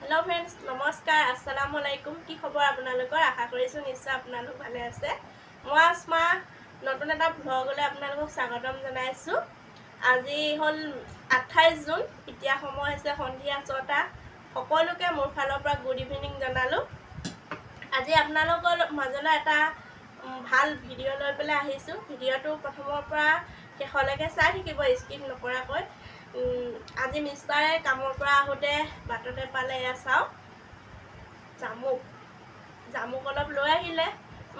Hello' friends, নমস্কাৰ, আসসালামু আলাইকুম। কি খবৰ আপোনালোকৰ? আশা কৰিছোঁ নিশ্চয় আপোনালোক ভালে আছে। মই আছমা, নতুন এটা ভ্লগলৈ আপোনালোকক স্বাগতম জনাইছোঁ। আজি হ'ল 28 জুন, এতিয়া সময় হৈছে সন্ধিয়া 6টা। সকলোকে মোৰ ফালৰ পৰা গুড ইভিনিং জনালোঁ। আজি আপোনালোকৰ মাজলৈ এটা ভাল ভিডিঅ' লৈ পেলাই আহিছোঁ। ভিডিঅ'টো প্ৰথমৰ পৰা শেষলৈকে চাই থাকিব, স্কিপ নকৰাকৈ। আজি মিষ্টাৰে কামৰ পৰা আহোঁতে বাটতে পালে এয়া চাওক জামুক, জামুক অলপ লৈ আহিলে।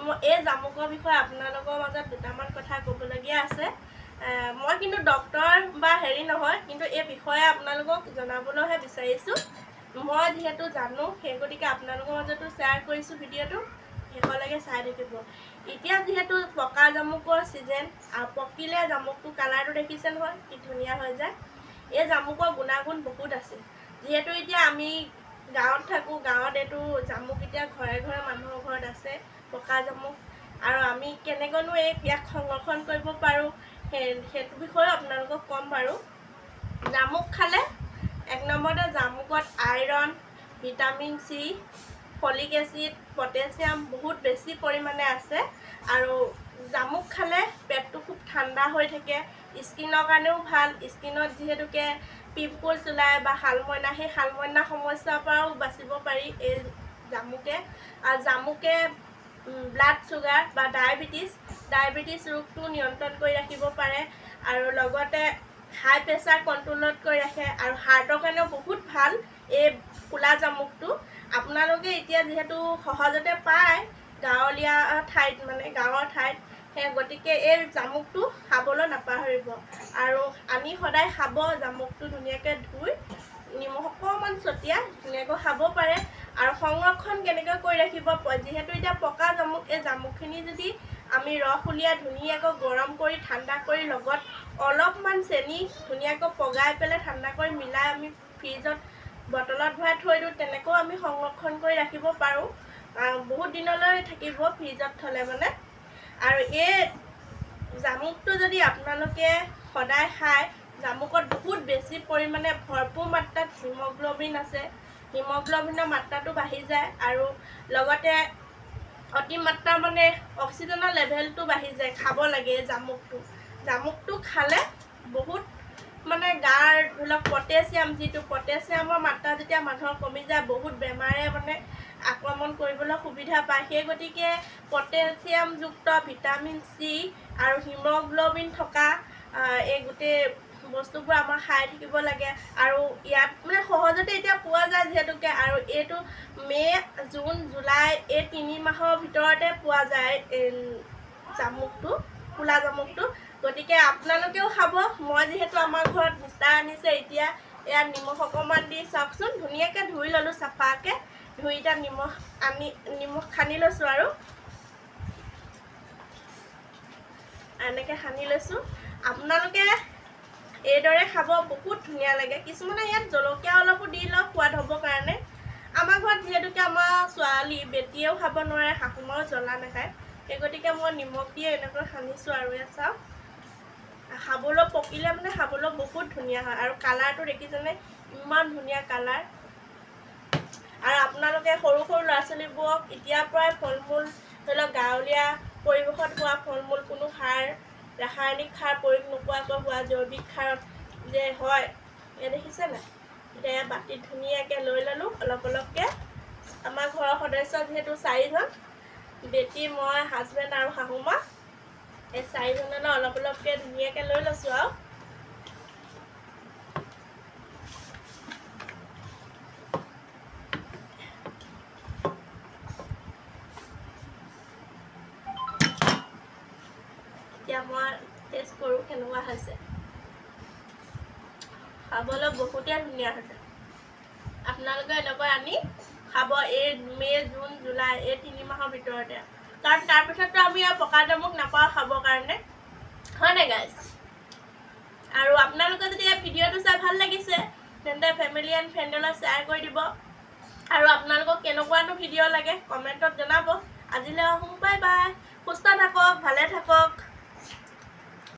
মই এই জামুকৰ বিষয়ে আপোনালোকৰ মাজত দুটামান কথা ক'বলগীয়া আছে। মই কিন্তু ডক্তৰ বা হেৰি নহয়, কিন্তু এই বিষয়ে আপোনালোকক জনাবলৈহে বিচাৰিছোঁ। মই যিহেতু জানো, সেই গতিকে আপোনালোকৰ মাজতো শ্বেয়াৰ কৰিছোঁ। ভিডিঅ'টো শেষলৈকে চাই থাকিব। এতিয়া যিহেতু পকা জামুকৰ ছিজন, আৰু পকিলে জামুকটো কালাৰটো দেখিছে নহয় কি ধুনীয়া হৈ যায়। এই জামুকৰ গুণাগুণ বহুত আছে। যিহেতু এতিয়া আমি গাঁৱত থাকোঁ, গাঁৱত এইটো জামুক এতিয়া ঘৰে ঘৰে মানুহৰ ঘৰত আছে পকা জামুক। আৰু আমি কেনেকৈনো এই ইয়াক সংৰক্ষণ কৰিব পাৰোঁ সেইটো বিষয়েও আপোনালোকক ক'ম বাৰু। জামুক খালে এক নম্বৰতে জামুকত iron, vitamin C, folic acid, potassium বহুত বেছি পৰিমাণে আছে। আৰু জামুক খালে পেটটো খুব ঠাণ্ডা হৈ থাকে, স্কিনৰ কাৰণেও ভাল। স্কিনত যিহেতুকে পিম্পলছ ওলায় বা শালমইনা, সেই শালমইনা সমস্যাৰ পৰাও বাচিব পাৰি এই জামুকে। আৰু জামুকে ব্লাড চুগাৰ বা ডায়েবেটিছ ৰোগটো নিয়ন্ত্ৰণ কৰি ৰাখিব পাৰে, আৰু লগতে হাই প্ৰেছাৰ কণ্ট্ৰলত কৰি ৰাখে, আৰু হাৰ্টৰ কাৰণেও বহুত ভাল এই ক'লা জামুকটো। আপোনালোকে এতিয়া যিহেতু সহজতে পায় গাঁৱলীয়া ঠাইত, মানে গাঁৱৰ ঠাইত, সেই গতিকে এই জামুকটো খাবলৈ নাপাহৰিব। আৰু আনি সদায় খাব জামুকটো, ধুনীয়াকৈ ধুই নিমখ অকণমান ছটিয়াই ধুনীয়াকৈ খাব পাৰে। আৰু সংৰক্ষণ কেনেকৈ কৰি ৰাখিব, যিহেতু এতিয়া পকা জামুক, এই জামুকখিনি যদি আমি ৰস উলিয়াই ধুনীয়াকৈ গৰম কৰি ঠাণ্ডা কৰি লগত অলপমান চেনি ধুনীয়াকৈ পগাই পেলাই ঠাণ্ডা কৰি মিলাই আমি ফ্ৰিজত বটলত ভৰাই থৈ দিওঁ, তেনেকৈও আমি সংৰক্ষণ কৰি ৰাখিব পাৰোঁ। বহুত দিনলৈ থাকিব ফ্ৰিজত থ'লে মানে। আৰু এই জামুকটো যদি আপোনালোকে সদায় খায়, জামুকত বহুত বেছি পৰিমাণে ভৰপূৰ মাত্ৰাত হিমগ্ল'বিন আছে, হিমগ্ল'বিনৰ মাত্ৰাটো বাঢ়ি যায়, আৰু লগতে অতিমাত্ৰা মানে অক্সিজেনৰ লেভেলটো বাঢ়ি যায়। খাব লাগে জামুকটো। জামুকটো খালে বহুত মানে গাৰ ধৰি লওক পটেছিয়াম, যিটো পটেছিয়ামৰ মাত্ৰা যেতিয়া মানুহৰ কমি যায়, বহুত বেমাৰে মানে আক্ৰমণ কৰিবলৈ সুবিধা পায়। সেই গতিকে পটেছিয়ামযুক্ত ভিটামিন চি আৰু হিমগ্ল'বিন থকা এই গোটেই বস্তুবোৰ আমাৰ খাই থাকিব লাগে। আৰু ইয়াত মানে সহজতে এতিয়া পোৱা যায় যিহেতুকে, আৰু এইটো মে', জুন, জুলাই এই 3 মাহৰ ভিতৰতে পোৱা যায় এই জামুকটো, ক'লা জামুকটো। গতিকে আপোনালোকেও খাব। মই যিহেতু আমাৰ ঘৰত মিষ্টাৰ আনিছে, এতিয়া ইয়াত নিমখ অকণমান দি চাওকচোন ধুনীয়াকৈ ধুই ল'লোঁ চাফাকৈ ধুই, এতিয়া নিমখ সানি লৈছোঁ, আৰু এনেকৈ সানি লৈছোঁ। আপোনালোকে এইদৰে খাব, বহুত ধুনীয়া লাগে। কিছুমানে ইয়াত জলকীয়া অলপো দি লওক সোৱাদ হ'বৰ কাৰণে। আমাৰ ঘৰত যিহেতুকে আমাৰ ছোৱালী বেটীয়েও খাব নোৱাৰে, শাহুমাও জ্বলা নাখায়, সেই গতিকে মই নিমখ দিয়ে এনেকৈ সানিছোঁ। আৰু ইয়াত চাওক, খাবলৈ পকিলে মানে খাবলৈ বহুত ধুনীয়া হয়। আৰু কালাৰটো দেখিছেনে, ইমান ধুনীয়া কালাৰ। আৰু আপোনালোকে সৰু সৰু ল'ৰা ছোৱালীবোৰক এতিয়াৰ পৰাই ফল মূল, ধৰি লওক গাঁৱলীয়া পৰিৱেশত হোৱা ফল মূল, কোনো সাৰ, ৰাসায়নিক সাৰ প্ৰয়োগ নোকোৱাকৈ হোৱা জৈৱিক সাৰত যে হয়, এয়া দেখিছে নাই। এতিয়া এয়া বাতিত ধুনীয়াকৈ লৈ ল'লোঁ অলপ অলপকৈ। আমাৰ ঘৰৰ সদস্য যিহেতু 4জন, বেটী, মই, হাজবেণ্ড আৰু শাহুমা, এই 4জনলৈ অলপ অলপকৈ ধুনীয়াকৈ লৈ লৈছোঁ। আৰু এতিয়া মই টেষ্ট কৰোঁ কেনেকুৱা হৈছে। খাবলৈ বহুতেই ধুনীয়া হৈছে। আপোনালোকে এনেকৈ আনি খাব এই মে', জুন, জুলাই এই 3 মাহৰ ভিতৰতে, কাৰণ তাৰপিছততো আমি আৰু পকা জামুক নাপাওঁ খাবৰ কাৰণে, হয় নাই গাইজ? আৰু আপোনালোকে যদি এই ভিডিঅ'টো চাই ভাল লাগিছে, তেন্তে ফেমিলি এণ্ড ফ্ৰেণ্ডলৈ শ্বেয়াৰ কৰি দিব। আৰু আপোনালোকক কেনেকুৱানো ভিডিঅ' লাগে কমেণ্টত জনাব। আজিলৈ আহোঁ, বাই বাই। সুস্থ থাকক, ভালে থাকক।